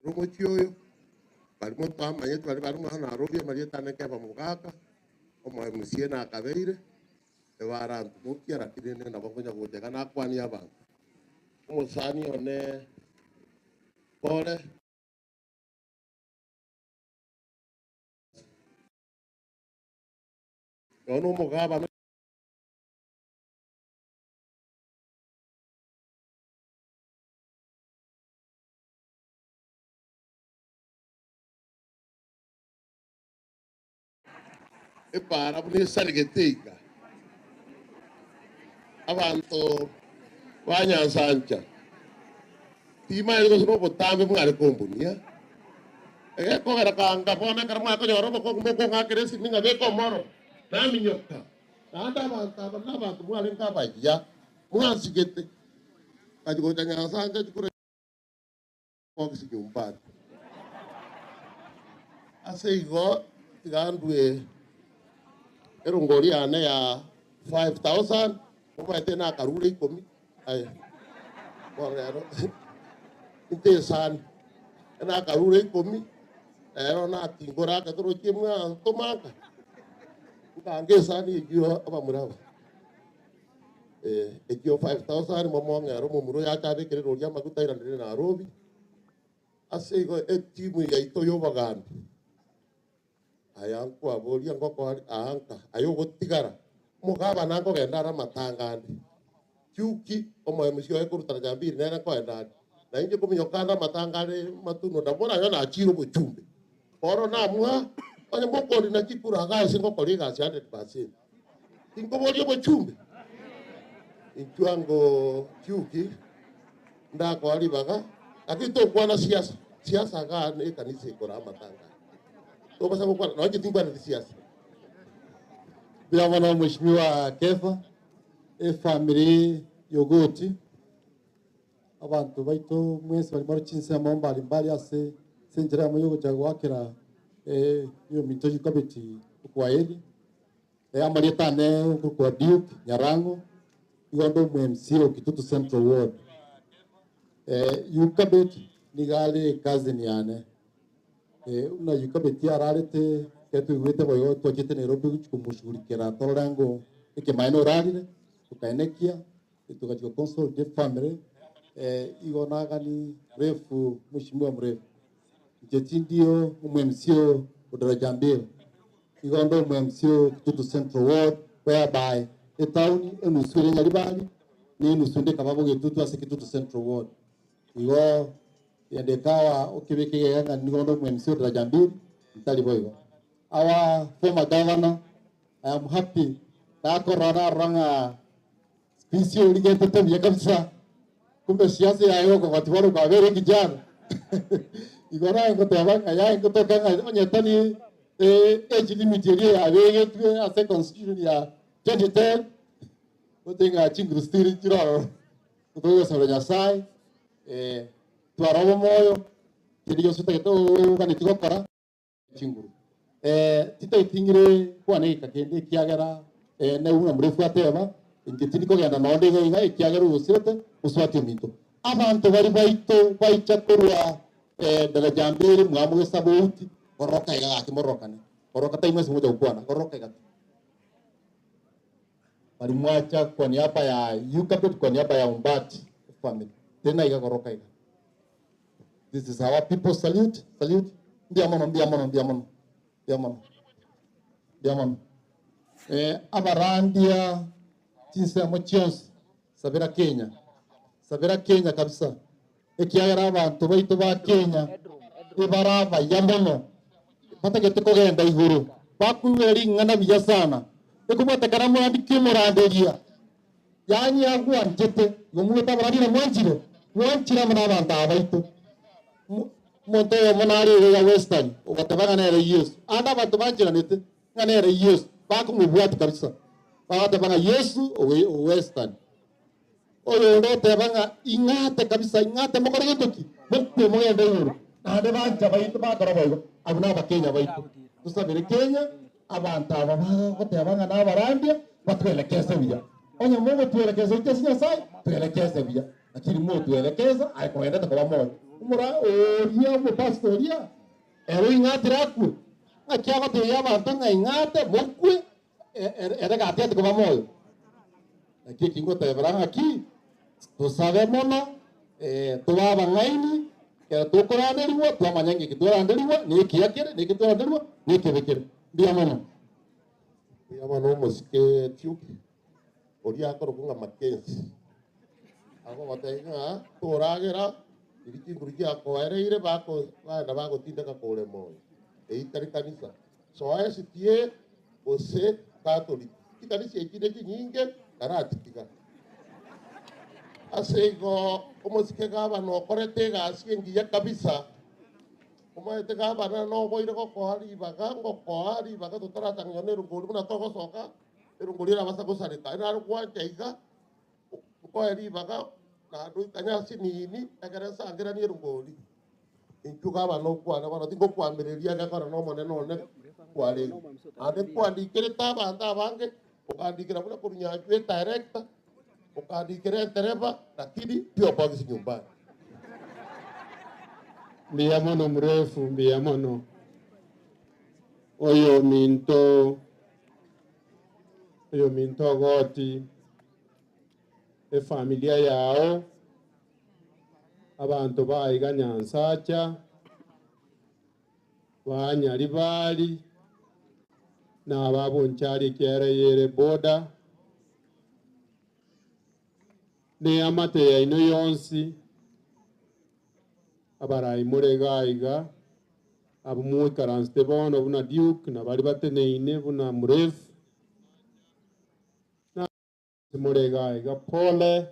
Omochie oyo, baria motamanyeti baria bare mono Nairobi, amarieta ane Keba Mogaka, omo MCA nakabeire, ebarantumokia lakini rende nabo nkonya gocha iga nakwanie abanto. Omosani one pole. Nonya na omogabana. Epaara buna esarigete iga, abanto ba Nyansancha timanyeti gose nobotambe mware kombunia. Egekogera kanga bono ekero mwakonyora obokongu mokong'akera esimi ng'a beka omoro, naminyoka. Naende abanto aba nabanto mwarenge abayia, mwansigete, ngachia gocha Nyansancha chikura. Box nyumbani. Ase igo tiga ndue erongori yane ya 5000 omanyete nakarure ikomi aye bono rero intesani nakarure ikomi rero natingora ake torochie mwantoma nka nkange esani eyio abamura aba. Ekio 5000 momong'ere omomura oyo ache abekere erori amaguta airanere Nairobi. Ase igo etimu yaito y'obogambi aya nkwaboria ngokoa aa nka aye ogotigara omogabana nkogenda are amatanga ande Chuki omoemisi oye korwa Daraja Mbili nere nkoenda are na inche nkominyoka ande amatanga are Matuno ndamore aye nachire obochumbe Bono namwa onye mokorina chikura iga ase ngokora egasi 100%. Tinkoboria obochumbe. Inchuo ango Chuki ndakoa ribaga, lakini tokwana siasa. Siasa igaa ne ekanisa ekora amatanga aya. Tobasa gokwana nonya inche tinkwaneti siasa. Mbuya mono Mheshimiwa Kefa, efamiri y'Ogoti, abanto baito mwensi baria more chinsemo mbari mbari ase ase enchera eyemo yogocha goakera oyominto Yukabeti okwaheri. Amarieta ane nkorokwa Duke Nyarango, igo nde omo MCA o Kitutu Central Ward. Yukabet nigo are ecousin yane. Buna Yukabet ararete ekero twaigwete boigo twachete Nairobi gochia komoshughulikera torore ng'o ekemaene orarire, tokaenekia, togachia go consult efamily, igo nagani mrefu mheshimiwa mrefu. Inche tindio omo MCA o Daraja Mbili. Igo onde omo-MC o Kitutu Central Ward whereby etaoni enusu ere Nyaribari na enusu ende ekaba Bogetutu ase Kitutu Central Ward. Igo ende ekawa okebeka egega ng'a nigo onde omo-MC o Daraja Mbili, ntari boigo. Our former governor, I am happy nakorora narora ng'a speech origetete buya kabisa, kumbe siasa yaye okogoti bono kwabeire kijana. Igo naye ngoteba ng'a yaye ngotoka ng'a onye tari age limit eria yabegetwe ase constitution ya 2010 gote ng'a chinguru stiri nchire ororo. Togosabera Nyasaye tware obomoyo kende gionsi otagete oganetie gokora. Chinguru. Titaiting'ire kwana egeka kende, ekiagera nere buna Murefu ateba, Inche tindi kogenda nonde iga iga, ekiagera oyosirete mosubati ominto. Abanto baria baito baicha korwa daraja mbere mwamogesa bouti, goroka iga gaki mororokane, goroka tai mwensi mogocha gokwana, goroka iga tu. Baria mwacha kwa niaba ya Eucabeth, kwa niaba ya Ombati family, tena iga goroka iga. This is our people salute salute mbuya mono mbuya mono mbuya mono mbuya mono mbuya mono eh, abarandia chinsemo chionsi sabera Kenya sabera Kenya kabisa ekiagera abanto baito ba Kenya ebare abaya mono batagete kogenda igoro bakoigwera ring'ana buya sana ekobwatekana mwandike omoranderia Yaani agwanchete, igo mogoeta abarabwo na mwanchire, mwanchire amo nabanto aba baito. Omonto oyomo nare iga ya Western ogoteba ng'a nere Yeso. Ande abanto bancheranete ng'a nere Yeso, bakomobwatia kabisa, bagoteba ng'a Yesu owe o Western. Oyonde oteba ng'a ing'ate kabisa, ing'ate mokore gento ki? Mokwe mogende igoro. Naende bancha baito bakora boigo, abwo nabakenya baito. Tosabere Kenya. Abanto aba bagoteba ng'a nabarandia, batwerekese buya. Onye mogotwerekesa intwe ase Nyasae, twerekese buya, lakini motwerekesa aye kogendete koba moyo. Omora oria omopastor oria, ere oing'atire akwe, ng'aki agotebia abanto ng'a ing'ate mokwe, ere gatigatie koba moyo. Naki eki ngotebera ng'aki, tosabe mono, tobe abang'aini, ekero tokoranderigwa twamanya ng'a eki twaranderigwa nekiya kere, na eki twaranderigwa nekebe kere. Mbuya mono. Mbuya mono omosike Duke, oria akorokwa ng'a Mackenzie, agogotebia ng'a toragera riria chinguru chiakoereire bako bagenda bagotindeka kore moyo. Eyio tari kanisa. Soa SDA gose Catholic, chikanisa echi ne chinyinge tarachitiga. Ase igo omosike gavana okorete egasi engiya kabisa. Omanyete gavana noboire gokoa ribaga, ngokoa ribaga totaratang'ana nerongori buna togosoka, erongori erabasa gosareka. Nare gwancha iga, nkoe ribaga naende oikanye ase nini ekere nsangeranie erongori. Inchuo gavana okwane bono, tingokwamireria egekora nomonene one kwarenge. Naende kwandikerete abanto abange, okandikera buna korwa Nyanchwa edirector, okandikera entereba, lakini tiobox nyumbani. Mbuya mono mrefu, mbuya mono. Oyo ominto, oyo ominto ogoti, efamilia yao, abanto ba iga Nyansacha, ba Nyaribari, na aba Bonchari ekiagera eyere border, na eamate yaino yonsi, abarai more iga iga, abwo moikaransete bono buna Duke, na baria bateneine buna Mrefu, na more iga iga, pole,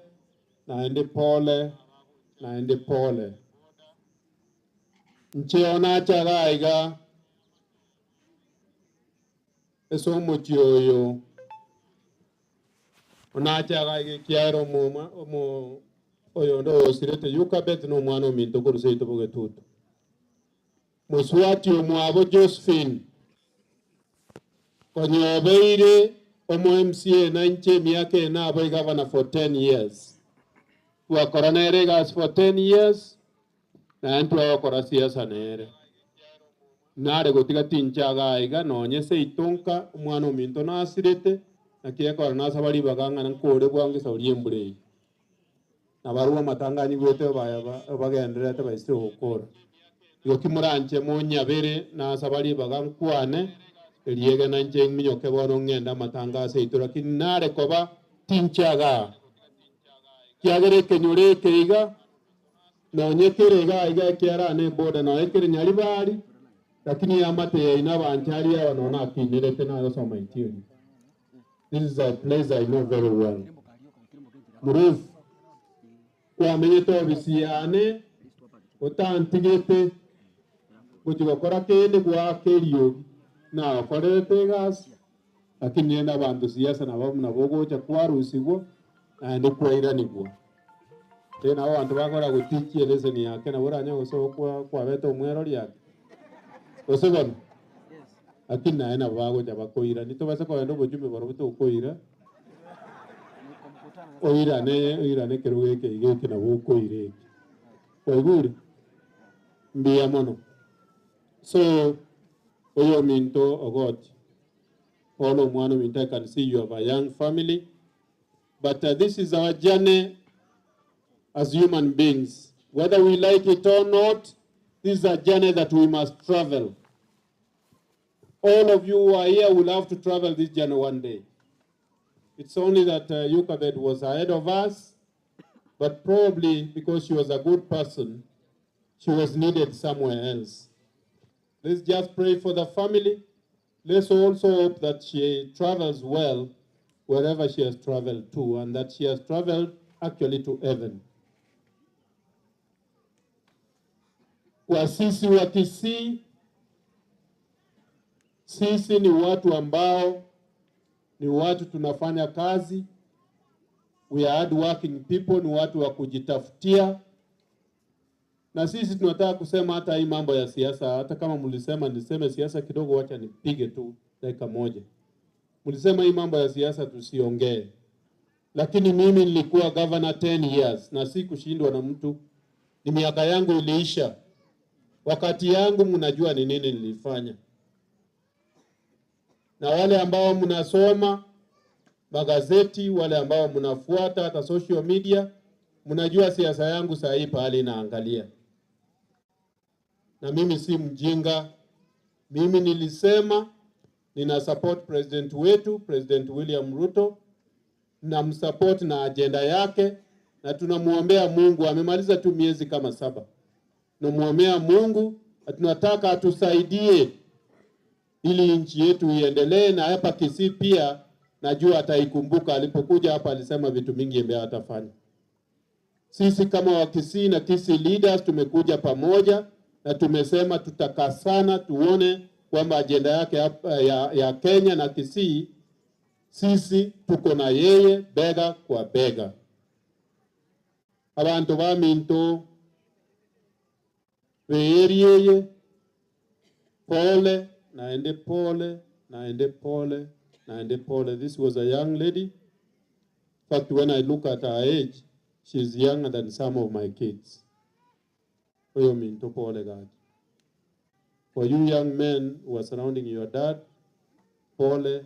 naende pole, naende pole. Inche onacha iga iga ase omochie oyo, onacha iga iga ekiagera omoma omo oyonde oyosirete Yokabeti na omwana ominto korwa seito bogetutu. Moswati omwabo Josephine, konya obeire omo MCA na inche emiaka ene abo egavana for 10 years. Twakora nere egasi for 10 years, naende twagokora siasa nere. Nare gotiga tinche iga iga nonye seito nka omwana ominto nasirete, naki ekora nasaba ribaga ng'a nkore bwango esauri y'embura eye. Nabarabwo amatanga anyigwete bagendererete baisire gokora. Igo ki moranche monyabere nasaba ribaga nkwane, eriegena inche ng'minyoke bono ng'ende amatanga ase aito, lakini nare koba tinche igaa. Kiagera ekenyoro eke iga, nonye kere iga iga ekiara na eboda, nonye kere Nyaribari, lakini eamate yaino abanchari aba nonya nakinerete nagosoma Itieri. This is a place I know very well. Murufu, kwamenyete obisi yane, otantigete gochia gokora kende goaka eriogi, nagokorerete egasi, lakini rende abanto siasa nabo nabo ogocha kwarusigwa naende kwairanigwa. Rende nabo abanto bakora gotichia eleseni yake nabo oranyore gose okwa kwabete omwerori ake gose bono, lakini naye nabo bagocha bakoirani tobase kogenda obochumbe borobwo tokoira, oirane oirane ekerogo eke iga eke nabo okoira eke. Kwaigure? Mbuya mono. So, oyo ominto ogoti, Paul omwana ominto I can see you have a young family, but this is our journey as human beings. Whether we like it or not, this is a journey that we must travel. All of you who are here will have to travel this journey one day. It's only that Yukabed was ahead of us, but probably because she was a good person, she was needed somewhere else. Let's just pray for the family. Let's also hope that she travels well wherever she has traveled to, and that she has traveled actually to heaven. Kwa sisi wa Kisii, sisi ni watu ambao ni watu tunafanya kazi. We are hard working people, ni watu wa kujitafutia. Na sisi tunataka kusema hata hii mambo ya siasa, hata kama mlisema niseme siasa kidogo, wacha nipige tu dakika moja. Mlisema hii mambo ya siasa tusiongee, lakini mimi nilikuwa governor 10 years na si kushindwa na mtu. Ni miaka yangu iliisha, wakati yangu mnajua ni nini nilifanya. Na wale ambao mnasoma magazeti, wale ambao mnafuata hata social media, mnajua siasa yangu saa hii pahali inaangalia. Na mimi si mjinga, mimi nilisema nina support president wetu, President William Ruto, na msupport na agenda yake, na tunamwombea Mungu. Amemaliza tu miezi kama 7, tunamwombea Mungu na tunataka atusaidie ili nchi yetu iendelee, na hapa Kisii pia najua ataikumbuka. Alipokuja hapa alisema vitu mingi ambayo atafanya. Sisi kama Wakisii na Kisii leaders tumekuja pamoja na tumesema tutakaa sana tuone kwamba ajenda yake ya Kenya na Kisii, sisi tuko na yeye bega kwa bega. Abantu baminto beerieye pole naende pole naende pole naende pole. This was a young lady. In fact, when I look at her age, she's younger than some of my kids. Oyo minto pole gaki. For you young men who are surrounding your dad, pole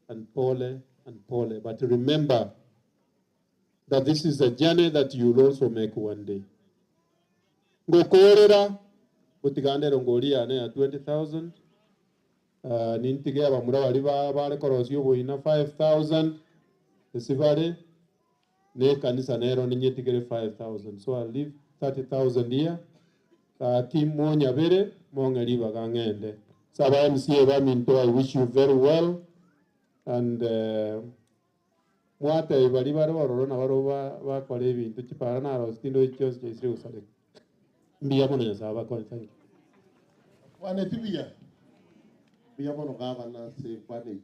and pole and pole. But remember that this is a journey that you will also make one day. Ngokorera gutigandero ngori yane ya 20,000 nintige abamura bari bare korosia oboina 5,000 esibare ne kanisa nero ninyetigere 5,000, so I'll leave 30,000 here. Ki monyabere mong'eri baga ng'ende saba MCA baminto, I wish you very well and mwatei bari bare bororo na baro bakora ebinto chipara naro tindo chionsi chaisire gosareka mbuya mono. Nyasaye bakore. Thank you. Kwane tibuya buya mono gavana ase kwane.